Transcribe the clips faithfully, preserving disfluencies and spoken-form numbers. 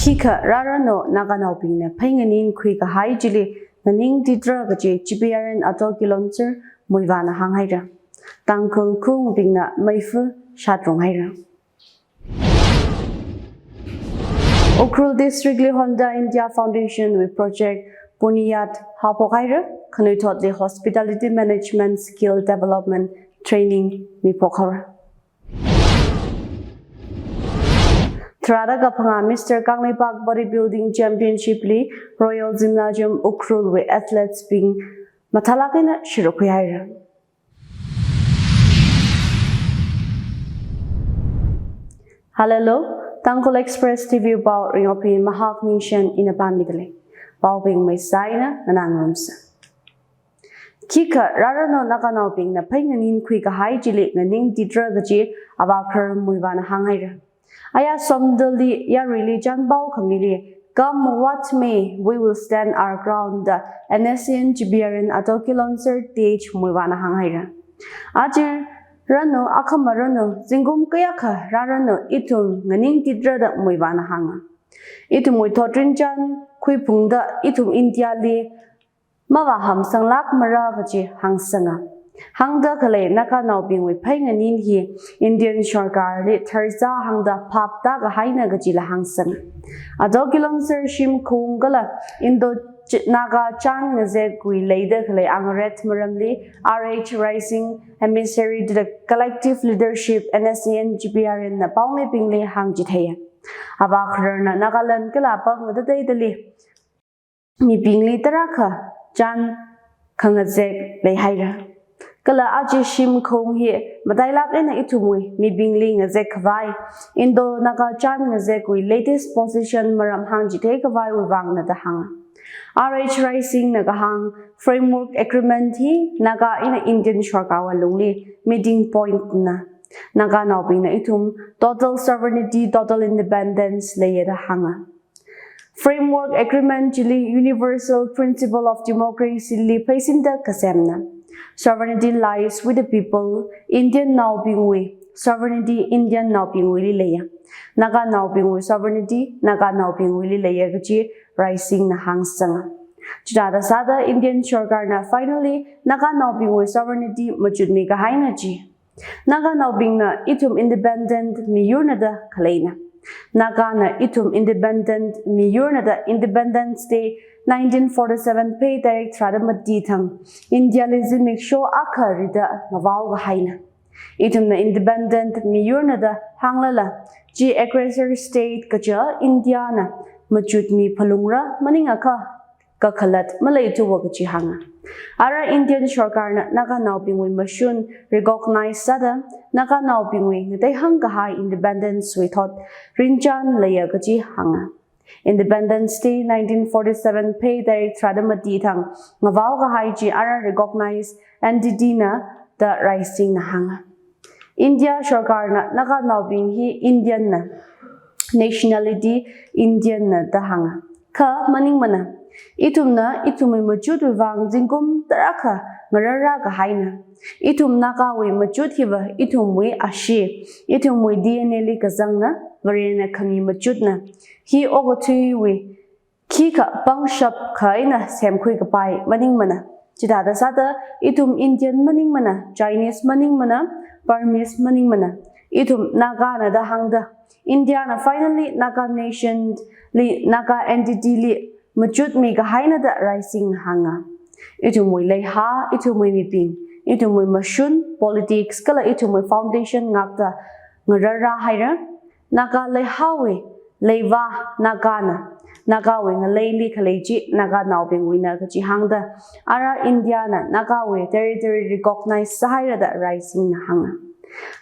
Khikha rāranu Naganaobingna phei nganin khuikahai chili nganingtitra kaji G B R N Ato Kilonser Muivahna hānghaira. Tangkhul khaungabingna meifa shatrung haira. Ukhrul District li Honda India Foundation wui project Bunyad haophokhaira, khanuithotli Hospitality Management Skill Development Training miphokhaora. Tharāda kaphangā Mister Kangleipak Bodybuilding Championship li Royal Gymnasium Ukhrul wui athletes bing mathālāk eina shuruk khuihaira. Hallo, Tangkhul Express T V pao ringphāmi Mahak Ningshen ina pāmidalei. Paobing maisai eina nganāngarumsa. Khikha rāranu Naganaobingna phei nganin khuikahai chili nganingtitra kaji Avākharar Muivahna hānghaira. Aya somdali yaruili chānpao khamili, "Come what may, we will stand our ground," da N S C N G B R N Ato Kilonser T H Muivahna hānghaira. Aja rāranu, akhama rāranu, zingkum kayākha rāranu, ithum nganingtitra da Muivahna hānga. Ithumwui thotrinchān khuiphungda ithum India li mavāhamsanglākmara kaji hāngsanga. Hāngda khalei Naganaobingwui phei nganin hi Indian sorkarli tharza hāngda phap tākahaina kajila hāngsanga. Ato Kilonser shimkhong kala Indo Ch-, Naga chān ngazekwui leida khalei angaret maramli R H Rising, emissary to the collective leadership, N S C N G B R N na paomibingli hāngchitheiya. Avākhararna Nagaland kala apam ngatateidali mibingli tarākha chān khangazek leihaira. Kala aja shimkhong hi matailāk eina ithumwui mibingli ngazek khavai, Indo-Naga chān ngazekwui latest position maram hāngchithei khavaiwui vangna da hānga. R H Rising na kahāng Framework Agreement hi Naga eina Indian sorkarwui lungli meeting point na. Naganaobingna ithum total sovereignty, total independence leiya da hānga. Framework Agreement chili Universal Principle of Democracy li pheisinda kasemna. Sovereignty lies with the people, Indian naobingwui sovereignty Indian naobingwuili leiya. Naganaobingwui sovereignty Naganaobingwuili leiya kaji Rising na hāngsanga. Chithāda sāda Indian sorkarna finally Naganaobingwui sovereignty machutmi kahaina chi. Naganaobingna ithum independent miyurna da khaleina. Nagana ithum independent miyurna da Independence Day nineteen forty-seven Phei tarik tharāda mati thang India li zimiksho akha rida ngavao kahaina. Ithumna independent miyurna da hānglala, chi aggressor state kaja India na machutmi phalungra maningakha kakhalat maleithuwa kaji hānga. Ara Indian sorkarna Naganaobingwui mashun recognize sāda, Naganaobingwui ngateihang kahai independence wui thotrinchān leiya kaji hānga. Independence Day nineteen forty-seven Phei tarik tharāda mati thang ngavao kahai chi ara recognize entity na da Rising na hānga. India sorkarna Naganaobing hi Indian na, nationality Indian na da hānga. Kha maningmana. Ithumna ithumwui machutwui vang zingkum tarākha ngararra kahaina. Ithum Nagawui machut hiva ithumwui ashee, ithumwui D N A li kazangna, Varena khami machutna. Hi okathuiwui khikha pangshap kha eina semkhui kapai maningmana. Chithāda sāda ithum Indian maningmana, Chinese maningmana, Burmese maningmana. Ithum Nagana da hāngda, India na finally Naga nation li, Naga entity li machutmi kahaina da Rising na hānga. Ithumwui leiha, ithumwui mibing, ithumwui mashun, politics kala ithumwui foundation ngakta ngararra haira. Naga leihawui leiva Nagana, Nagawui ngaleili khalei chi Naganaobingwuina kaji hāngda, ara India na Nagawui territory recognize sāhaira da Rising na hānga.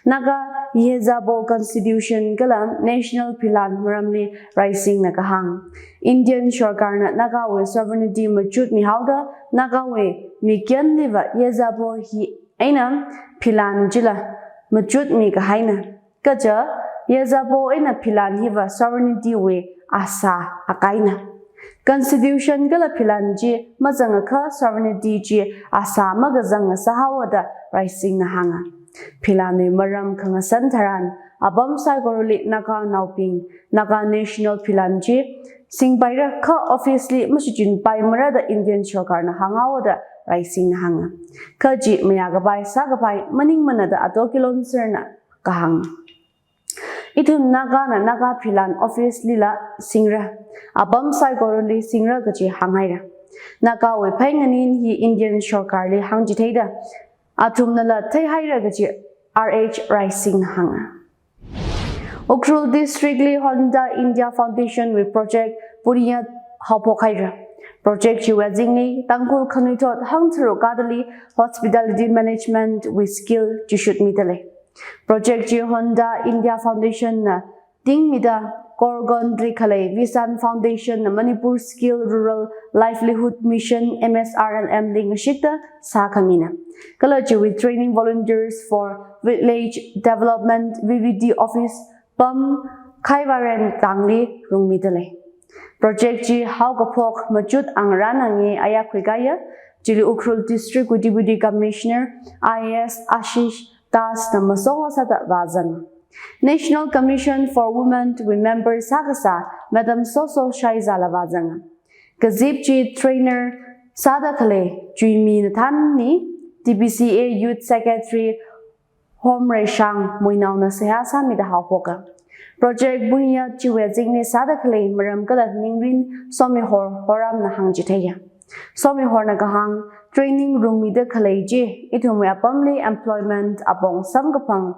Naga Yezabo Constitution kala National Philan maramli Rising na kahāng, Indian sorkarna Nagawui sovereignty machutmi haoda, Nagawui mikyanliva Yezabo hi eina philan chila machutmi kahaina. Kaja, Yezabo eina philan hiva sovereignty wui asā akaina. Constitution kala philan chi mazangakha sovereignty chi asā makazanga sāhaowa da Rising na hānga. Philanwui maram khangasan tharan, apam saikorali Naga naobing Naga National Philan chi singpaira kha office li mashichinpaimara da Indian sorkarna hānghaowa da Raisingna hānga. Kha chi mayākapai sākapai maningmana da Ato Kilonserna kahāng. Ithum Nagana Naga Philan office lila singra, apam saikorali singra kaji hānghaira. Nagawui phainganin hi Indian sorkarli hāngchitheida athumnala theihaira kaji R H Raisingna hānga. Ukhrul District li Honda India Foundation wui project Buniyad haophokhaira. Project chiwui azingli Tangkhul khanuithot hangtharuk kadali hospitality management wui skill chishutmidalei. Project chi Honda India Foundation na tingmida Korgon li khalei Visan Foundation na Manipur Skill Rural Livelihood Mission, M S R L M li ngashikta sākhamina. Kala chiwui Training Volunteers for Village Development, V V D office pam Khaivaren tangli rungmidalei. Project chi haokaphok machut angarān angye aya khuikaya, chili Ukhrul District wui Deputy Commissioner I A S Ashish Das na masongo sāda vāzanga. National Commission for Women wui member sākasā Madam Soso Shaiza la vāzanga. Kazip chi trainer sāda khalei Chuimi Nathanni, T B C A Youth Secretary Homreishang Muinaona seihā sāmida haophoka. Project Buniyad chiwui azingli sāda khalei maram kala ningrin Somihor Horamna hāngchitheiya. Somihorna kahāng, training rungmida khalei chi ithumwui apamli employment apong samkaphang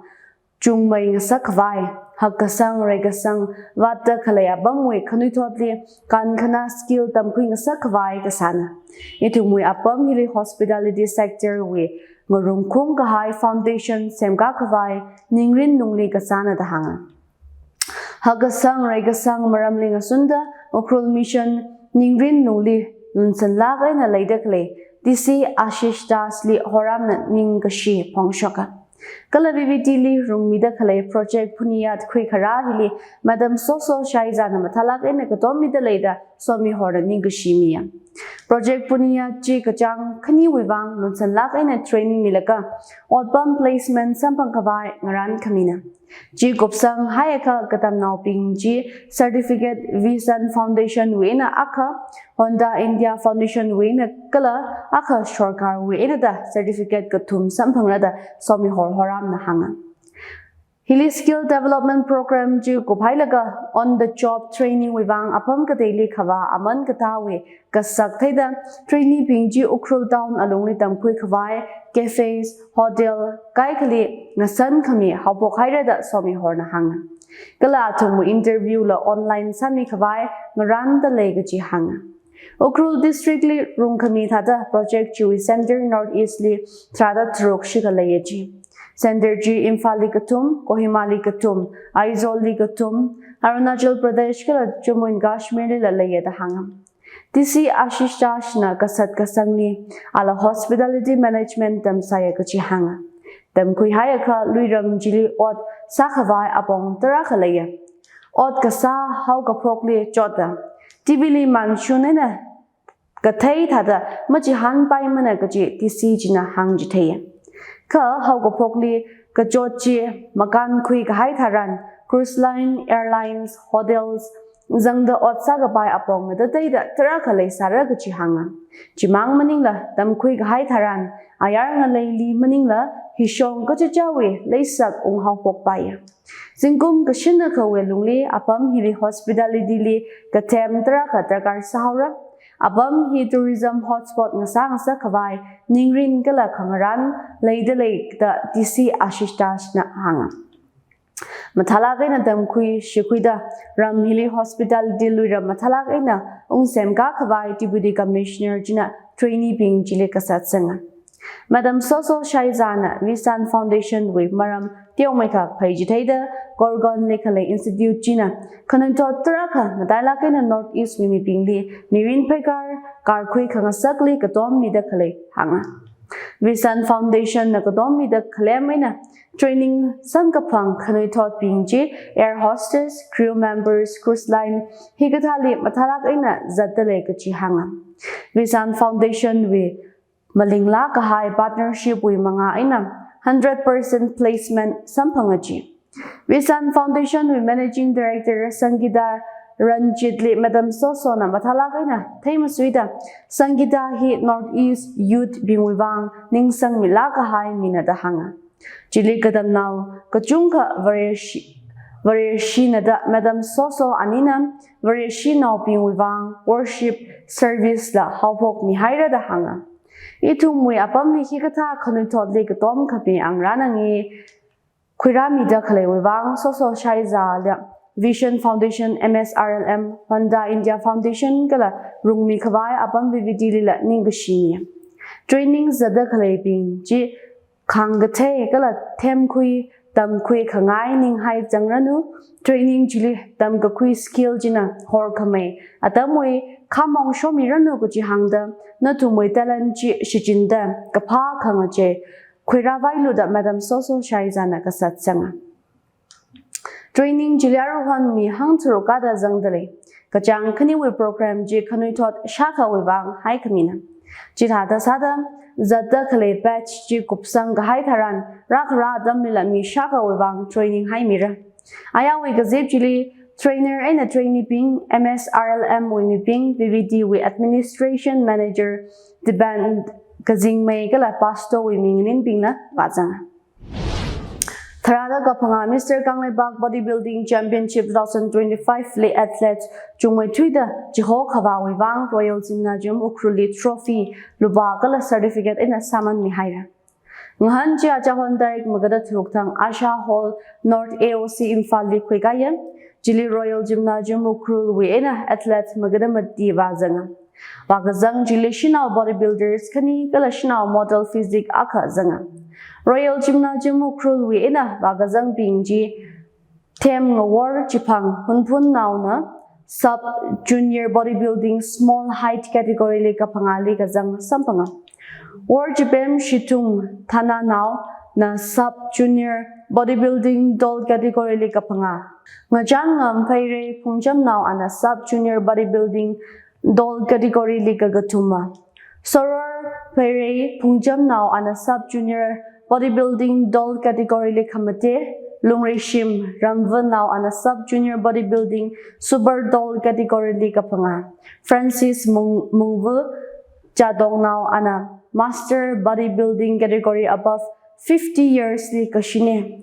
chungmei ngasakkhavai, hakkasang reikasang vātda khalei apamwui khanuithotli kankhana skill tamkhui ngasakkhavai kasāna. Ithumwui apam hili hospitality sector wui ngarumkhung kahai foundation semkakhavai ningrin lungli kasāna da hānga. Hakkasang reikasang maramli ngasunda Ukhrul Mission ningrin lungli lunsanlāk eina leida khalei D C Ashish Das li Horamna ningkashi phongshoka. Kala V V D li rungmida khalei Project Buniyad khuikharā hili Madam Soso Shaizana mathālāk eina katommida leida Somihorna ningkashi miya. Project Buniyad chi kachāng khaniwui vang lunsanlāk eina training milaga otpam placement samphangkhavai ngarānkhamina. Chi kupsang haiakha katamnaobing chi certificate Visan Foundation wui eina akha, Honda India Foundation wui eina kala akha sorkarwui eina da certificate kathum samphangra da Somihor Horamna hānga. Hili skill development program chi kuphailaga on the job training wui vang apam kateili khavā aman kathāwui kasak theida trainee bing chi Ukhrul town alungli tamkhuikhavai cafes, hotel kaikhali ngasankhami haophokhaira da Somihorna hānga. Kala athumwui interview la online sāmikhavai ngarānda lei kaji hānga. Ukhrul District li rungkhami thāda project chiwui center North East li tharāda tharuk shikha leiya ji. Center chi Imphalli kathum, Kohimali kathum, Aizawl li kathum, Arunachal Pradesh kala Jammu and Kashmir lila leiya da hānga. D C Ashish Dashna kasat kasangli ala hospitality management tamsāya kaji hānga. Tamkhui haiakha luiram chili ot sākhavai apong tarākha leiya. Ot kasā haokaphokli chotda T V li manshun eina kathei thāda machihānpaimana kaji D C china hāngchitheiya. Kha haokaphokli kachot chi makānkhui kahai tharan cruise line, airlines, hotels zangda ot sākapai apong ngatateida tarākha leisāra kaji hānga. Chimang maningla tamkhui kahai tharan ayar ngaleili maningla hishong kachichāwui leisak unghaophokpaiya. Zingkum kashinna khawui lungli apam hili hospitality li kathem tarākha darkar sāhaora. Apam hi tourism hotspot ngasā ngasakkhavai ningrin kala khangarān leida lei da D C Ashish Dashna hānga. Mathālāk eina tamkhui shikhuida ram hili hospitality luiram mathālāk eina ungsemkakhavai Deputy Commissioner china trainee bing chili kasat sanga. Madam Soso Shaizana Visan Foundation wui maram teomeikha pheichitheida Korgon li khalei institute china khanuithot tarākha matailāk eina North East wui mibingli mirin pheikar karkhui khangasakli katommida khalei hānga. Visan Foundation na katommida khalem eina training samkaphang khanuithotbing chi air hostess, crew members, cruise line hikathāli mathālāk eina zatda lei kaji hānga. Visan Foundation wui malinglāk kahai partnership wui mangā eina hundred percent placement samphanga ji. Vision Foundation wui Managing Director Sangita Ranjit li Madam Soso na mathālāk eina theimasuida, Sangita hi North East Youth bingwui vang ningsangmilāk kahai mina da hānga. Chili katamnao kachungkha Vareshi, Vareshina da Madam Soso anina Vareshinaobingwui vang worship service la haophokmihaira da hānga. Ithumwui apamli hikathā khanuithotli katom khami ngarān nganai khuirāmida khaleiwui vang Soso Shaiza la Vision Foundation, M S R L M, Honda India Foundation kala rungmi khavai apam V V D lila ningkashi mi. Training zatda khaleibing chi khāngkathei kala themkhui tamkhui khangai ninghai zangranu. Training chili tamkakhui skill china horkhamei atamwui khamong shomiranu kachi hāngda, nathumwui talent chi shichinda kaphā khangachei khuirāvailu da Madam Soso Shaiza na kasat sanga. Training chili aruihon mi hangtharuk kāda zangda lei. Kachāng khaniwui program chi khanuithot shākhawui vang haikhamina. Chithāda sāda, zatda khalei batch chi kupsang kahai tharan, rākhara atamlila mi shākhawui vang training haimira. Ayarwui kazip chili trainer eina trainee bing, M S R L M wui mibing, V V D wui administration manager, Tiban Kazingmei kala pastor wui minganinbingla vāzanga. Tharāda kaphangā Mister Kangleipak Bodybuilding Championship two thousand twenty-five li athlete chungmeithuida chiho khavāwui vang Royal Gymnasium Ukhrul li trophy, lupā kala certificate eina sāmanmihaira. Ngahān chi achahon tarik magada tharuk thang Asha Hall, North A O C Imphal li khuikāya. Chili Royal Gymnasium Ukhrul wui eina athlete magada mati vāzanga. Vākazang chili shanao bodybuilders khani kala shanao model physique akha zanga. Royal Gymnasium Ukhrul wui eina vākazangbing chi Themngawor Chiphang Hunphunnaona sub junior bodybuilding small height category li kaphangāli kazang samphanga. Worchipem Shithung Thananaona sub junior bodybuilding doll category li kaphangā. Ngachangngam Pheirei Phungchamnaona sub junior bodybuilding doll category li kakathuma. Soror Pheirei Phungchamnaona sub junior bodybuilding doll category li khamate, Lungreishim Ramvanaona sub junior bodybuilding super doll category li kaphangā. Francis Mung-, Mungvu Chadongnaona master bodybuilding category above fifty years li kashine.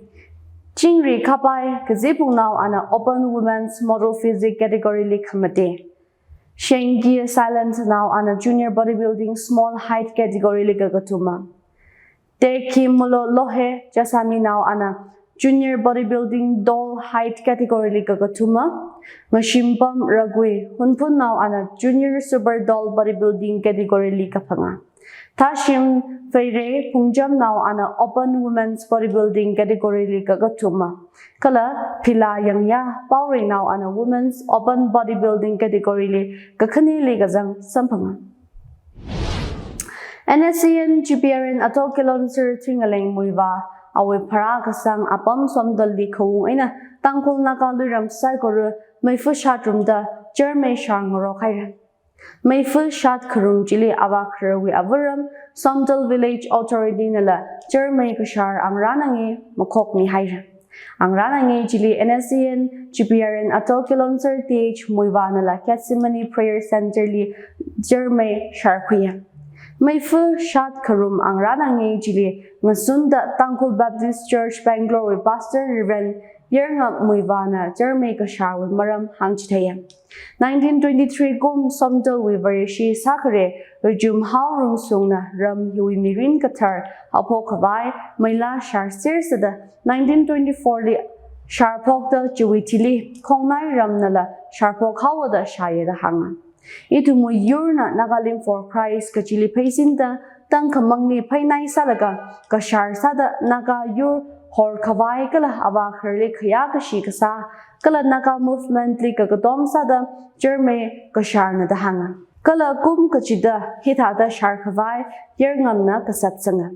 Chingri Khapai Kazipungnaona open women's model physique category li khamate. Shengki Silentnaona junior bodybuilding small height category li kakathuma. Tekhi Mulo Lohe Chasaminaona junior bodybuilding doll height category li kakathuma. Ngashimpam Ragui Hunphunnaona junior super doll bodybuilding category li kaphangā. Thashim Pheirei Phungchamnaona open women's bodybuilding category li kakathuma. Kala Phila Yangya Paoreinaona women's open bodybuilding category li kakhanili kazang samphanga. N S C N G P R N Ato Kilonser Thingaleng Muivah awui pharā kasang apam Somdal li khaung eina Tangkhul Naga luiram saikora meifa shātrumda Jermei shāngarok haira. Meifa shātkharum chili avākhararwui avaram Somdal Village Authority nala Jermei kashār angrān angi makhokmihaira. Angrān angi chili N S C N G P R N Ato Kilonser T H Muivah nala Gethsemane Prayer Center li Jermei shārkhuiya. Meifa shātkharum angrān angi chili ngasunda Tangkhul Baptist Church Bangalore wui Pastor Reverend Yarngam Muivahna Jermei kashārwui maram hāngchitheiya. Nineteen twenty-three kum Somdalwui Vareshi sākhare Rijum Haorungsungna ram hiwui mirin kathar haophok khavai meilā shārser sāda nineteen twenty-four li shārphokta chiwui thili Khongnai ramnala shārphok haoda shāya da hānga. Ithumwui yurna Nagalim for Christ kachili pheisinda tangkhamangli pheinai sālaga kashār sāda Naga yur hor khavai kala avākhararli khayā kashi kasā kala Naga movement li kakatom sāda Jermei kashārna da hānga. Kala kum kachida hithāda shār khavai Yarngamna kasat sanga.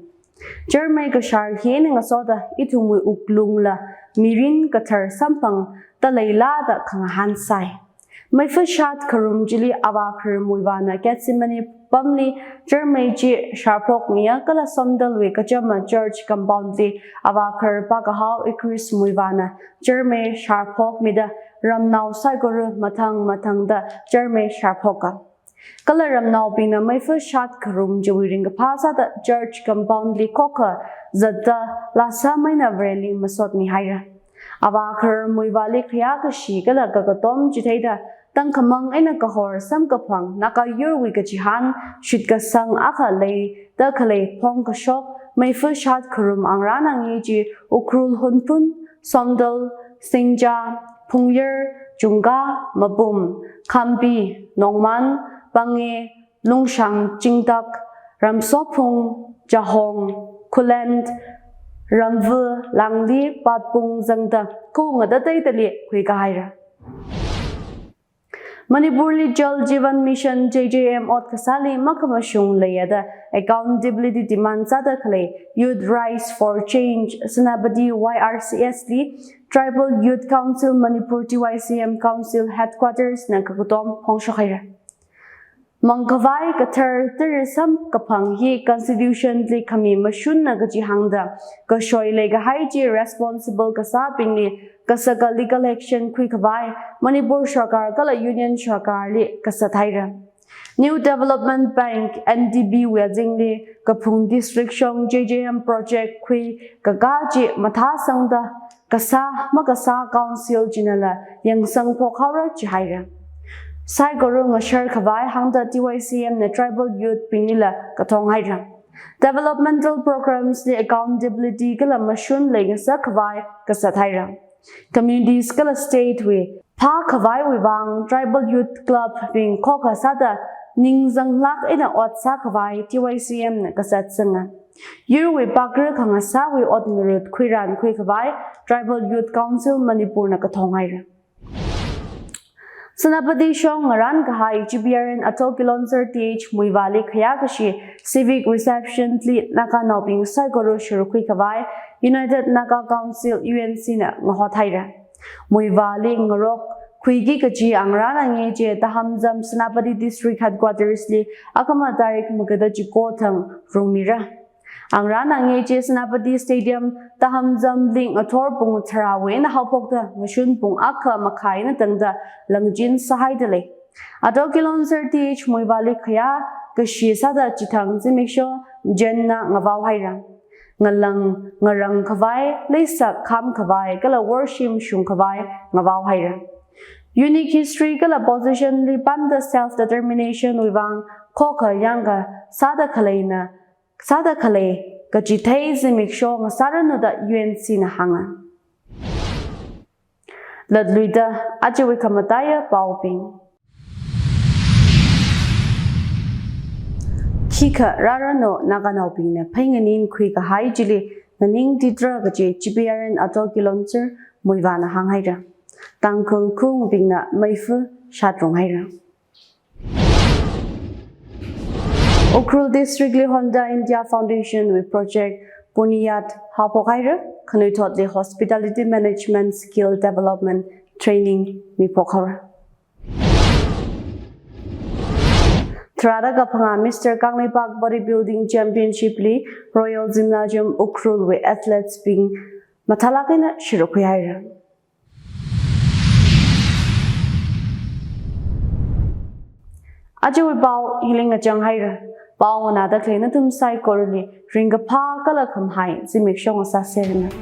Jermei kashār hi eina ngasoda ithumwui wuklungla mirin kathar samphangda leila da khangahān sai. Meifa shat kharum chili Avākharar Muivahna Gethsemane pamli charmei chi sharphokmiya kala Somdalwui kachama church compound li Avākharar Pakahao Eucharist Muivahna charmei sharphokmida ramnao saikora mathang mathangda charmei sharphoka. Kala ramnaobingna meifa shat kharum chiwui ringkaphā sāda church compound li khokha zatda Lhasa Meina Vareli masotmihaira. Avākharar Muivahli khayākashi kala kakatom chitheida tangkhamang eina kahor samkaphang Naga yurwui kachihān shitkasang akha leida khalei phongkashok meifa shat kharum angrān angye chi Ukhrul Hunphun, Somdal, Singja, Phungyar, Chungkha, Mapum, Khampi, Nongman, Pangye, Lungshang, Chingtak, Ramsophung, Jahong, Khullen, Ramva, Langli, Patpung zangda khaung atateidali khuikahaira. Manipurli Jal Jeevan Mission, J J M, ot kasāli makhamashung leiya da accountability demand sāda khalei Youth Rise for Change, Senapati Y R C S li Tribal Youth Council Manipur, T Y C M Council Headquarters na kakatom phongshokhaira. Mangkhavai kathar tara samkaphang hi constitution li khami mashunna kaji hāngda kashoi leikahai chi responsible kasābingli kasaka legal action khuikhavai Manipur Sarkar kala Union Sarkar li kasat haira. New Development Bank, N D B wui azingli Kaphung District shong J J M project khuikakā chi mathāsangda kasā makasā council chinala yangsangphok haora jihaira. Saikora ngasharkhavai hāngda T Y C M na tribal youth binglila kathong haira. Developmental programs li accountability kala mashun leingasakkhavai kasat haira. Communities kala state wui phākhavaiwui vang tribal youth club bing khokha sāda ningzanglāk eina ot sākhavai T Y C M na kasatsanga. Yurwui pakra khangasāwui ot ngarut khuiran khuikhavai Tribal Youth Council Manipur na kathong haira. Senapati shong ngarān kahai G P R N Ato Kilonser T H Muivahli khayākashi civic reception li Naganaobing saikora shurkhuikhavai United Naga Council, U N C na ngahot haira. Muivahli ngarok khuiki kaji angrān angye chi Tahamzam Senapati District Headquarters li akhama tarik magada chiko thang rungmira. Angrān angye chi Senapati Stadium Tahamzam li ngathor pung tharāwui eina haophokta ngashun pung akha makhai eina tangda langchin sāhaida lei. Ato Kilonser T H Muivahli khayākashi sāda chithang zimiksho jenna ngavao haira. Ngalang ngarang khavai, leisak kham khavai, kala worship shung khavai ngavao haira. Unique history kala position li pamda self determination wui vang khokha yangkasāda khaleina, sāda khalei kachithei zimiksho ngasāranu da U N C na hānga. Latluida ajawui khamataiya paobing. Khikha rāranu Naganaobingna phei nganin khuikahai chili nganing titra kaji G P R N Ato Kilonser Muivahna hānghaira. Tangkhul khaung bingna meifa shatrung haira. Ukhrul District li Honda India Foundation wui project Punyat haophok haira, khanuithotli Hospitality Management Skill Development Training miphok haora. Tharāda kaphangā Mister Kangleipak Bodybuilding Championship li Royal Gymnasium Ukhrul wui athletes bing mathālāk eina shurkhui haira. Ajawui pao hili ngachang haira. Pao nganāda khalei nathum saikorali ringkaphā kala khamahai zimiksho ngasāseranu.